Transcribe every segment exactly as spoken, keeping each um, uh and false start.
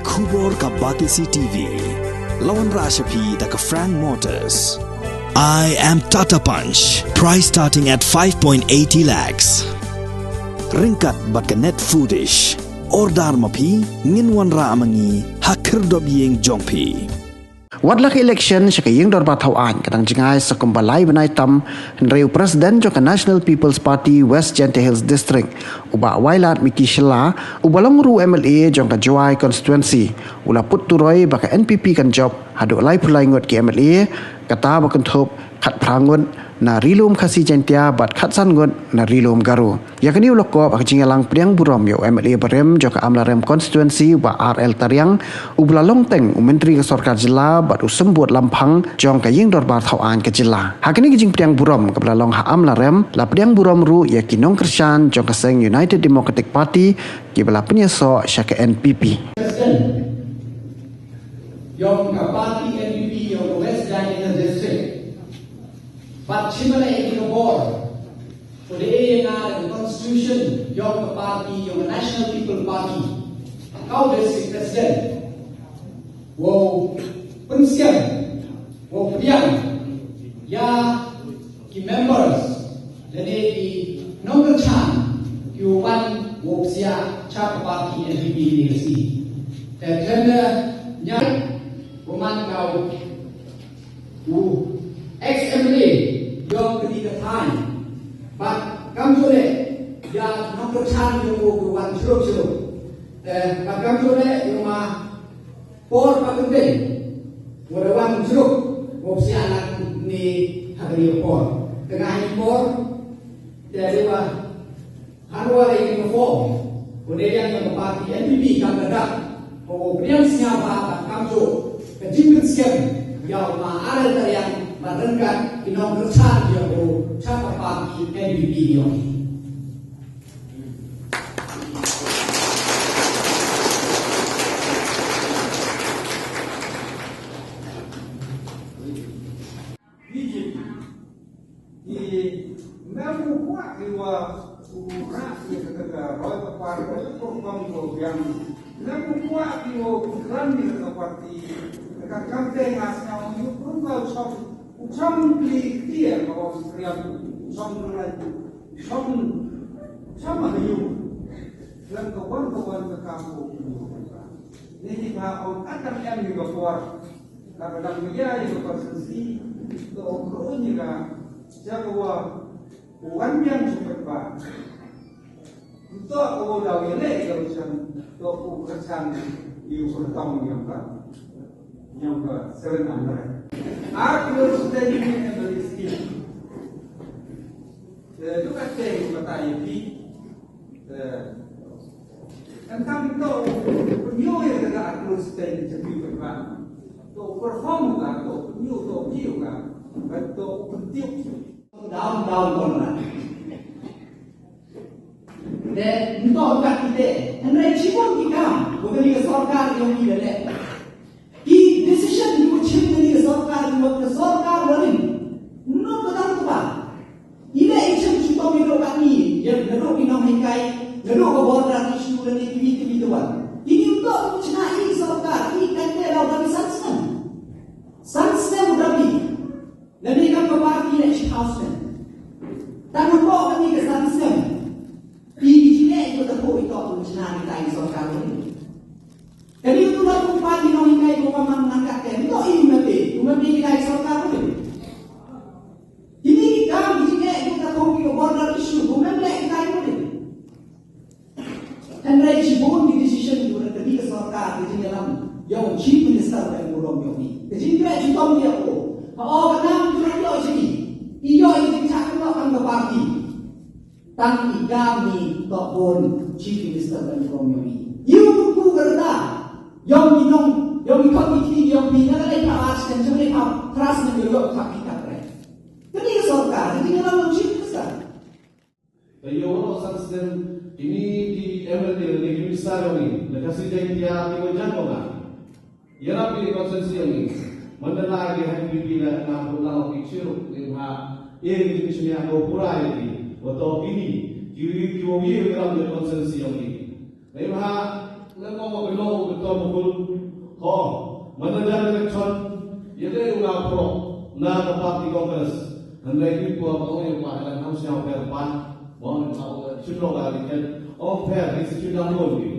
Khubor ka Batesi T V. La wanrah sha phi da ka Frank Motors. I am Tata Punch. Price starting at five point eighty lakhs. Ryngkat bad ka Net Foodish. Order ma phi, ngin wanrah ma ngi ha khyrdop ïing jong phi. Wat la ka election sha ka ïing dorbar thaw aiñ ka dang jngai sa kumba lai bnai tam, hynrei u president jong ka National People's Party West Jaintia Hills District, u Bah Wailadmiki Shylla, uba long ruh u M L A jong ka Jowai constituency, u la put turoi ba ka N P P kan jop haduh laiphew lai ngut ki M L A, kata ba kynthup khatphra ngut na Ri-lum Khasi Jaintia bad khatsan ngut na Ri-lum Garo. Ïa kane u la kob ha ka jingïalang pdiang burom ïa u M L A barim jong ka Amlarem constituency, Bah R L Tariang, uba la long teng u Myntri ka Sorkar Jylla bad u symbud lamphang jong ka ïing dorbar thaw aiñ ka jylla. Ha kane ka jingpdiang burom kaba la long ha Amlarem, la pdiang burom ruh ïa ki nongkyrshan jong ka seng United Democratic Party kiba la pynïasoh sha ka N P P. President jong ka party N P P jong ka West Jaintia District. Bad shim ïa ka bor. Ko dei ïa nga da ka constitution jong ka party jong ka National People Party. Ka u district president. Wow pynsiang, wow pdiang ïa ki members lane ki nongkyrshan ki wan wow psiah sha ka party N P P ni ka sngi. Te khlem da ñiah, u man ka u u ex M L A jong kane ka thaiñ. Bad kam ju leh ïa nongkyrshan jong u ki wan shluk shluk. Eh, bad kam ju leh ïa ma por ba kyntien. Wa da wan shluk, wa psiah lang ni ha kane ka por. Tengah ni por, te dei wa hangne ïa ka form, u dei ïa ka party N P P kam da dak, u pdiang sngewbha bad kamjooh ka jingpynskhem ïa u ma Arel Tariang bad ryngkat ki nongkyrshan ïa u sha ka party N P P ïa u. Ki mem u kwah ki wa u rah ïa ka, ka, ka roi ka par, roi ka por kam ko biang. Mem u kwah ki wa u kran ïa ka parti. Ka kam te nga sngewbha u prum ka u chong, u chong kli kti ïa ka wa u kriam, u chong nalai, u chong, u chong ma yu. Lem ka wan ka wan ka kam ko. Ni ki ba ong atam em ni ka por. Ka ba dang ïa ïa ka constituency, to u kru ni ka, ja ka wa, u wan biang chupet ba. To u daw ïa leh ïa u chan, to u ka chan, ïa u ka tong ïa ka, ïa ka seven hundred. Ak ïa u state ni ka bali ski. Eh, tu ka te u ka ta ïa pi. Eh, kan tam to, pynïoh ïa ka da atlus teng jati pynban. To perform ka, to pynïoh, to pynïoh ka. Kan to pyntiuh. Down, down, down. Te, nto ka kite. Hynrei chibun ki kam, bukan ïa sorkar ïa ngi leh. Ki decision ki wa chim na ni ka sorkar, ki wa ka sorkar wa ring. Nno ka dang ka ba. Ine i chim chitom i dok kat ni, ya na dok i nong hikai, na dok ka border issue na ni kiwi kiwi tuan. Ini untuk chna i sorkar, i kan te lau dami san snem. San snem dami. Na ni kam ka party na chi house snem. Tang na dok kani ka san snem. Pi ki chine i ko ta ko i tok chna i tai sorkar ni. Kani u tular kumpan di nong hikai ko pamang nangkat te. Nto ini mati. Kumati hikai sorkar ko ni. Ini kam di sini kita ko ki border issue. Kumang le hikai ko ni. Hynrei chibun ki decision ko na kani ka sorkar di sini lam. Yang chief minister ka yang burom yang ni. Di sini kena chitom dia ko. Ha o kanang tu na yo sini. Iyo ini chakno ang ka party. Tang i kam ni to bun Chief Minister ban kum yong i. Yu ku ku kerta. Yong i nong, yong i kom i ki yong i na ka lai pa as kan jong lai pa tras na yong yong pa pi tak re. Kani ka sorkar, kani ka lam Chief Minister. Te ïoh san snem ini ki M L A ni ki minister yong i. Na ka si jai tia ki wajan ko na. Ïarap ïa ka constituency yong i. Mandalay ki N P P la nga put lang ki chiruk ni ha. Ïa ki chiruk ni ha ko pura ïa ki. Wa to kini. Ki wi ki wa wi ïa ka constituency yong i. Ni ha. Nga ong ba ka long ka tom bul. Ho, mana jan ka chon, ïa dei u nga pro, na ka party Congress. Hynrei ki por ba ong ïa pa, ïa ngam sngewthuh pat. Mo, nga ong, shim long ka ri ken. Ong pher, ki shu nang bun ki.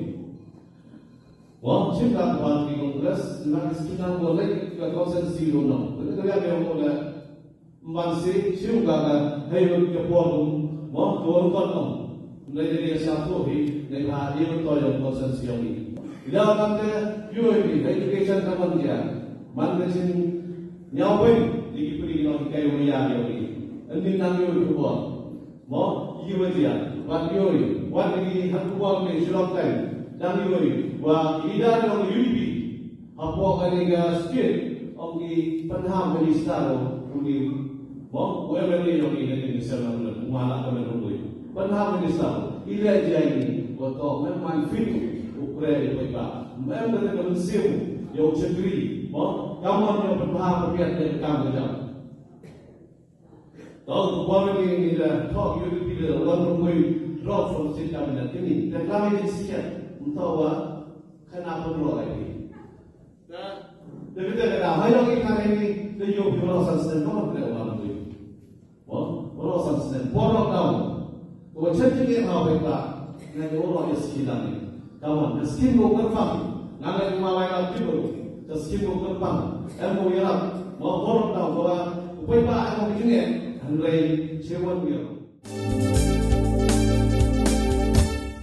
Mo, shim ka party Congress, na ki shu nang bun lei, ka constituency ruh nong. Ka ri ken ong le, Ban si, shu ka ka, hei lut ka por kum, mo, ka wan kon ong. Nai jadi ka siap tu hi, nai ha, i lut to yong kon sen siong i. Ila kan te, yo i, hei education ka man dia. Man ka sin, nyau bai, di ki peri nong kai wan ya yo i. Ani nang yo i ka por. Mo, i wan dia. Ban yo i. Wan i, han ka por ni, shulok kai. Nang yo i. Wa, i da yong i, i. Hapoh kane ka state, ong ki pynhap minister u ni, mo, u M L A ong ki, kane ka sel na u ma la ka men u. Pynhap minister, i leh jai ni, ko to men man fit, u kre ïa u paidbah. Mem da ka mynsiem, ïa u chakri, mo, ka mon ïa u pynhap pynbiat ïa ka kam ka jam. Tang tu ba ni ni da talk you to be the one who will drop from state cabinet. Kini, the climate is here. Ntau wa, kena pun lo lagi. Da, da kita kata, hayong ikan ini, da yo pun lo san sen, no, kena orang tu. Mo, pun lo san sen, pun lo down. Ko chen chen ni ha ba ta, na yo lo ya silang ni. Come on, the skin will confirm. Nga nga ma wai la tibu. The skin will confirm. Em mo ya. Mo borok na mo. Upai ba em mo kine. Hynrei che wan mo ya.